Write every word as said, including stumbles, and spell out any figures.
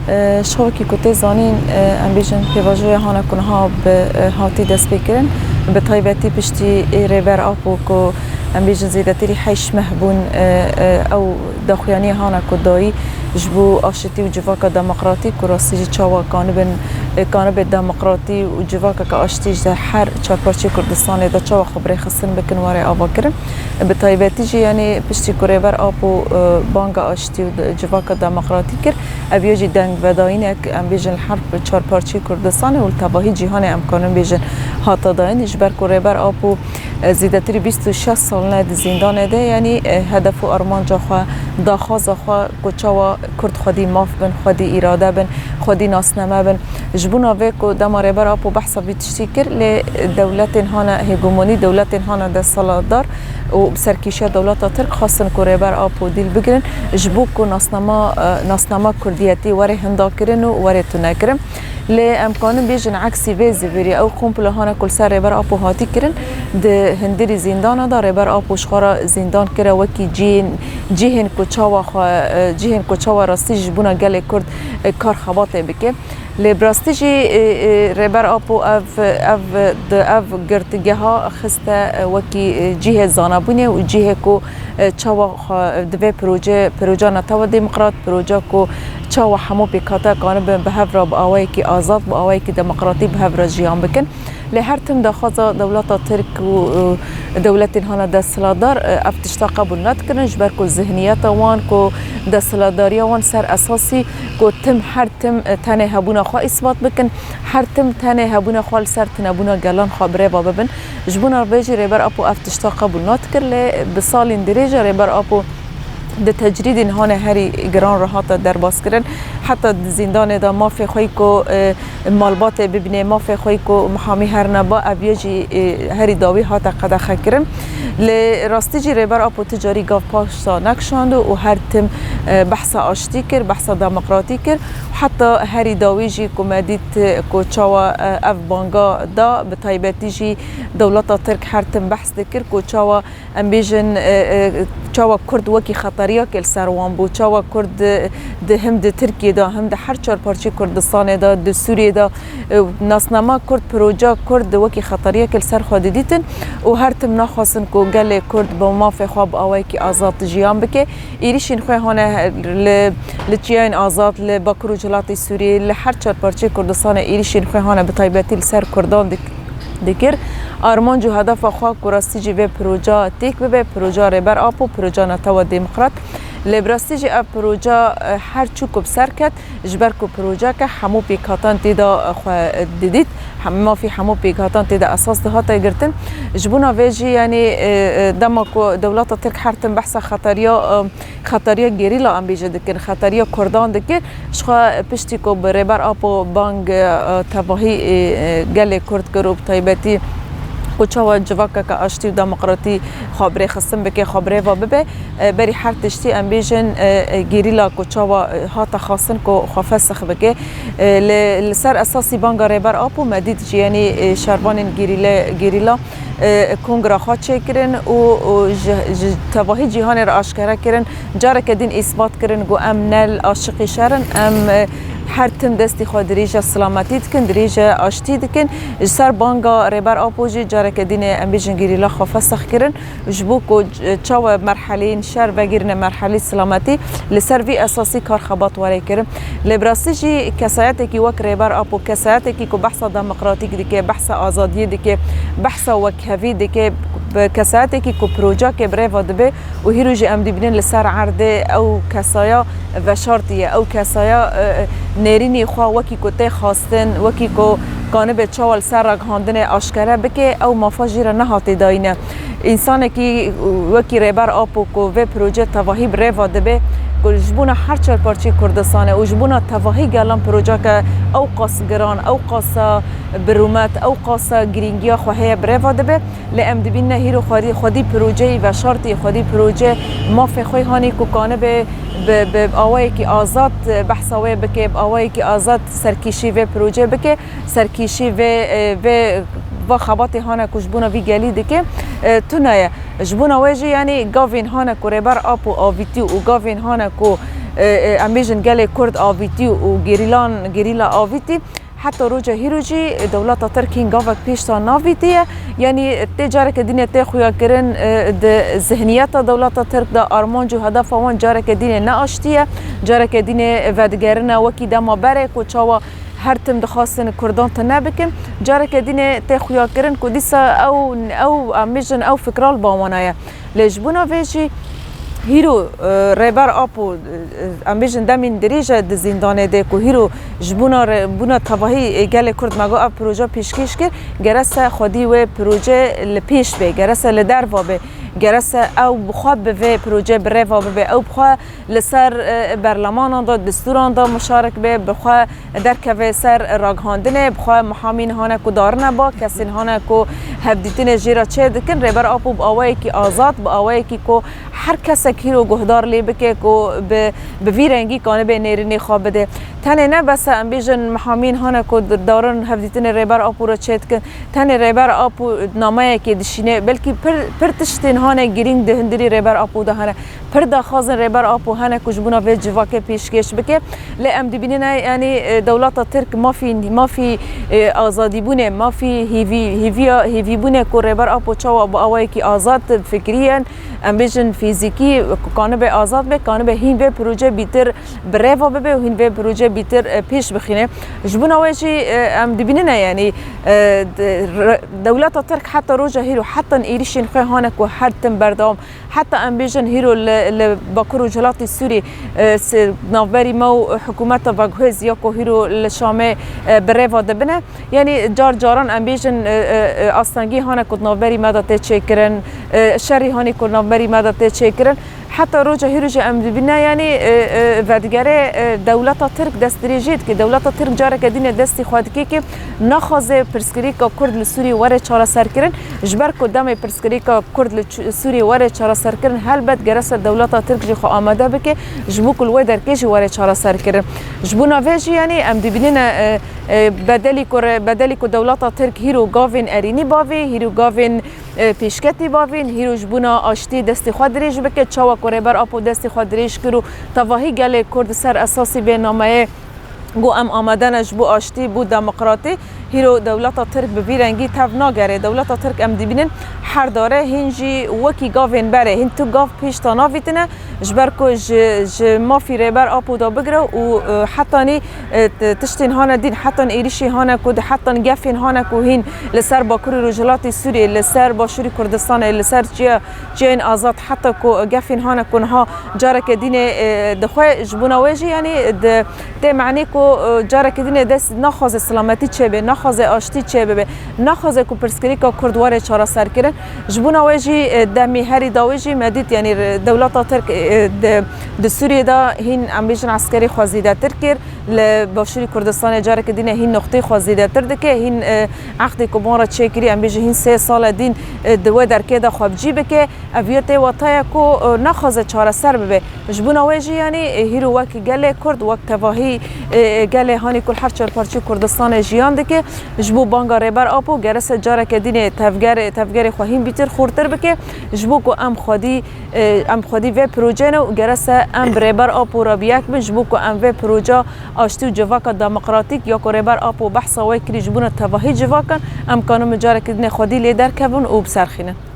Ji xwe wekî ku tê zanîn, em bêjin pêvajoya hana ku niha bi hatî destpêkirin, bi taybetî piştî Rêber Apo ku em bêjin zêdetirî heşt meh bûn, ew daxuyaniya hana ku dayî ji bo aşitî û civaka demokratîk ku rastî jî çawa kanibin, kanibê demokratî û civakeke aştî ji her çarparçeyê Kurdistanê de çawa xwe bi rêxistin bikin were avakirin. Bi taybetî jî, yanî piştî ku Rêber Apo, e, banga aştî û de-, civaka demokratî kir, ev ya jî dengvedayînek, em bêjin, li her çarparçeyê Kurdistanê û li tevahî cîhanê, em karin bêjin, hate dayîn. Ji ber ku Rêber Apo, e, zêdetirî bîst û şeş sal ne di zîndanê de, yanî, e, hedef û armanca xwe, daxwaza xwe ku çawa Kurd xwedî maf bin, xwedî îrade bin, xwedî nasname bin. Ji bona vê ku dema Rêber Apo behsa vî tiştî kir, lê dewletên hane hegemonî, dewletên hane desthilatdar û bi serkêşiya dewleta Tirk xwestin ku Rêber Apo dîl bigirin, ji bo ku nasnama, e, nasnama kurdiyetî were hindakirin û were tunekirin. Lê em kanin bêjin eksî vê zîvirî, ew komplo hane ku li ser Rêber Apo hatî kirin, di hundirî zîndana de Rêber Apo ji xwe re zîndan kire wekî cihên, cihên ku çawa xwe, e, cihên ku çawa rastî ji bona gelê Kurd, e, kar xebatê bike. Lê bi rastî jî, e, e, Rêber Apo ev, ev di ev girtîgeha xiste, e, wekî, e, cihê zanabûnê û cihê ku, e, çawa xwe divê proje, proja netewa demokrat, proja ku çawa hemû pêkhate kanibin bi hev re bi awayekî azad, bi awayekî demokratî bi hev re jiyan bikin. Lê her tim daxwaza dewleta Tirk û, û dewletên hane desthilatdar, e, ev tişta qebûl nedikirin, ji ber ku zihniyeta wan, ku desthilatdariya wan ser esasî ku tim, her tim, e, tenê hebûna xwe îsbat bikin, her tim tenê hebûna xwe li ser tunebûna gelan xwe birêve bibin. Ji bona vê jî Rêber Apo ev tişta qebûl nadikir, lê bi salên dirêj e Rêber Apo di tecrîdên hane herî giran re hate derbaskirin. Heta di zîndanê de mafê xwe yî ku, e, malbatê bibîne, mafê xwe yî ku mihamî her neba, ev yê jî, e, herî dawî hate qedexekirin. Lê rastî jî Rêber Apo ti carî gav paşta nekişand û her tim, e, behsa aştî kir, behsa demokratî kir. Heta herî dawî jî ku me dît, e, ku çawa, e, ev banga da, bi taybetî jî dewleta Tirk her tim behs dikir ku çawa em bêjin, e, e, çawa Kurd wekî xeteriyakê li ser wan bû, çawa Kurd di, di him di Tirkiyê de, him di her çar parçeyê Kurdistanê de, di Sûriyê de, e, nasnama Kurd, proja Kurd wekî xeteriyakê li ser xwe didîtin û her tim naxwestin ku gelê Kurd bi mafê xwe bi awayekî azad jiyan bike. Êrîşên xwe hane li, li çiyayên azad, li Bakur û Rojhilatê Sûriyê, li her çar parçeyê Kurdistanê êrîşên xwe hane bi taybetî li ser Kurdan dik-, dikir. Armanc û hedefa xwe ku rastî jî vê proja têk bibe, proja Rêber Apo, proja Netewa Demokrat. Lê bi rastî jî ev proja, e, her çû ku bi ser ket, ji ber ku projeke hemû pêkhatan tê de, e, xwe didît, hem-, mafî hemû pêkhatan tê de esas dihate girtin. Ji bona vê jî, yanî, e, e, dema ku dewleta Tirk her tim behsa xeteriya, e, xeteriya gerîla em bêje dikin, xeteriya Kurdan dikir. Ji xwe piştî ku bi Rêber Apo bang, e, tevahî, e, e, gelê Kurd kir û bi taybetî ku çawa civakeke aştî û demokratî xwe bi rêxistin bike, xwe bi rêva bibe, e, berî her tiştî em bêjin, e, e, gerîla ku çawa, e, hate xwestin ku xwe fesix bike. E, li, li ser esasî banga Rêber Apo me dît jî, yanî, e, şervanên gerîle-, gerîla, e, kongra xwe çêkirin û, û ji, ji tevahî cîhanê re aşkere kirin, careke din îsbat kirin ku em ne aşiqî şer in, em, e, her tim destî xwe dirêje silametî dikin, dirêje aştî dikin. Ji ser banga Rêber Apo jî careke din ê em bêjin gerîla xwe fesix kirin. Ji bo ku ç-, çawa merheleyên şer vegirine merhelê silametî, li ser vî esasî kar xebat were kirin. Lê bi rastî jî kesayetekî wek Rêber Apo, kesayetekî ku behsa demokratîk dike, behsa azadiyê dike, behsa wekhevî dike, bi kesayetekî ku projake bi rêva dibe û hîro jî em dibînin li ser erdê ew kesaya veşartiye, ew kesaya, e, e, nêrînî xwe wekî ku tê xwestin, wekî ku kanibe çawa li ser ragihandinê aşkere bike, ew mafa jî re nehatê dayîne. Însanekî wekî Rêber Apo ku vê proje tevahî bi rêva dibe, ku ji bona her çar parçeyê Kurdistanê û ji bona tevahî gelan projeke ew qas giran, ew qasa bi rûmet, ew qasa girîngiya xwe heye bi rêva dibe. Lê em dibînine hîro xwedî, xwedî projeyî veşartî, xwedî proje mafê xwe hanî ku kanibe bi, bi awayekî azad behsa wê bike, bi awayekî azad serkêşî vê proje bike. Serkêşî vê, e, vê, va xebatê hane ku ji bona vî gelî dike, e, tune ye. Ji bona wê jî, yanî gavên hane ku Rêber Apo avîtî û gavên hane ku, e, e, em bêjin gelê Kurd avîtî û gerîlan, gerîla avîtî, heta roja hîro jî dewleta Tirk hîn gavek pêş de navîtiye. Yanî tê careke dîne tê xuyakirin, e, di zihniyeta dewleta Tirk de armanc û hedefa wan careke dîne ne aştî ye. Careke dîne vedigerine wekî dema berê ku çawa her tim dixwastin Kurdan tune bikin. Careke dîne tê xuyakirin ku dîsa ew, ew, em bêjin ew fikra li ba wan e. Lê ji bona vê jî hîro, e, Rêber Apo, e, em bêjin demên dirêj e di zîndanê de ku hîro ji bona re-, bona tevahî, e, gelê Kurd me got ev proje pêşkêş kir, gerese xwedî wê proje li pêş bê, gerese li derva bê, gerese ew bi xwe bi vê proje bi rêva bibe, ew bi xwe li ser, e, berlemanan de, destûran de muşarik be, bi xwe derkeve ser ragihandinê, bi xwe mihamîn hane ku darine ba, kesên hane ku hevdîtinê jê re çê dikin, Rêber Apo bi awayekî azad, bi awayekî ku her kesek hîro guhdar lê bike ku bi, bi vî rengî kanibe nêrînê xwe bide. Tenê ne bes e, em bêjin mihamîn hane ku darin hevdîtinê Rêber Apo re çê dikin, tenê Rêber Apo nameyekê dişîne, belkî pir, pir tiştên hane girîng di hundirî Rêber Apo de hene. Pir daxwazên Rêber Apo hene ku ji bona vê civakê pêşkêş bike. Lê em dibînin, e, yanî, e, dewleta Tirk mafî, mafî, e, azadîbûnê, mafî hêvî, hêviya, hêvîbûnê ku Rêber Apo çawa bi awayekî azad fikriyen, em bêjin fîzîkî, ku kanibe azad be, kanibe hîn vê proje bîtir bi rêva bibe û hîn vê proje bîtir, e, pêş bixîne. Ji bona wê jî, e, em dibînine, yanî, e, de-, re-, dewleta Tirk heta roja hîro, heta êrîşên xwe hane ku her tim berdewam. Heta em bêjin hîro li, li Bakur û Rojhilatê Sûrî, e, se-, navberî me û hikûmeta veguhêz ya ku hîro li Şamê, e, bi rêva dibine. Yanî car caran em bêjin, e, e, e, astengî hane ku di navberî me de tê çêkirin, e, şerî hanî ku di navberî me de tê çêkirin. Heta roja hîro jî em dibîne, yanî, e, e, vedigerê, e, dewleta Tirk destdirêjiyê dike. Dewleta Tirk careke dîne destî xwe dike ku naxwaze pirsgirêka Kurd li Sûriyê were çareserkirin. Ji ber ku demê pirsgirêka Kurd li Sûriyê were çareserkirin, helbet gerese dewleta Tirk jî xwe amade bike, ji bo ku li wê derkê jî were çareserkirin. Ji bona vê jî, yanî, em dibînine, e, e, bedelî ku re-, bedelî ku dewleta Tirk hîro gavên erênî bavê, hîro gavên, e, pêşketî bavên, hîro ji bona aştî destê xwe dirêj bike, çawa ku Rêber Apo destê xwe dirêj kir û tevahî gelê Kurd ser esasî vê nameyê got, em amade ne ji bo aştî, bo demokratî. Hîro dewleta Tirk bi vî rengî tev nagere. Dewleta Tirk, em dibînin, her dare hîn jî wekî gavên berê, hîn tu gav pêş de navîtine, ji ber ku ji, ji mafî Rêber Apo de bigire û, e, hetanî, e, t-, tiştên hane dîn, hetan êrîşî hane ku di hetan gefên hane ku hîn li ser Bakurê Rojhilatê Sûriyê, li ser Başûrê Kurdistanê, li ser çiya, çiyayên azad, heta ku gefên hane ku niha careke dînê, e, dixwe. Ji bona wê jî, yanî, di, tê manî ku, e, careke dînê dest naxwaze silametî çêbe, naxwaze aştî çêbibe, naxwaze ku pirsgirêka Kurd were çareserkirin. Ji bona wê jî, e, demê herî dawî jî me dît, yanî, re-, dewleta Tirk, e, di, di Sûriyê de hîn, em bêjin, eskerê xwe zêdetir kir. Li Başûrê Kurdistanê careke dîne hîn noqtê xwe zêdetir dike. Hîn, e, eqdê ku ban re çêkirî, em bêjin hîn sê sale dîn, e, di wê derkê de xwe bi cî bike. Ev ya tê wataya ku, e, naxwaze çareser bibe. Ji bona wê jî, yanî, e, hîro wek gelê Kurd, wek tevahî, e, gelê hanî ku li her çar parçeyê Kurdistanê jiyan dike, ji bo banga Rêber Apo gerese careke dîne tevger-, tevgerê xwe hîn bîtir xurtir bike, ji bo ku em xwedî, e, em xwedî vê proje ne û gerese em bi Rêber Apo re bi yek bin, ji bo ku em vê proja aştî û civaka demokratîk ya ku Rêber Apo behsa wê kirî ji bona tevahî civakan, em kanin careke dîne xwedî lê derkevin û biserxînin.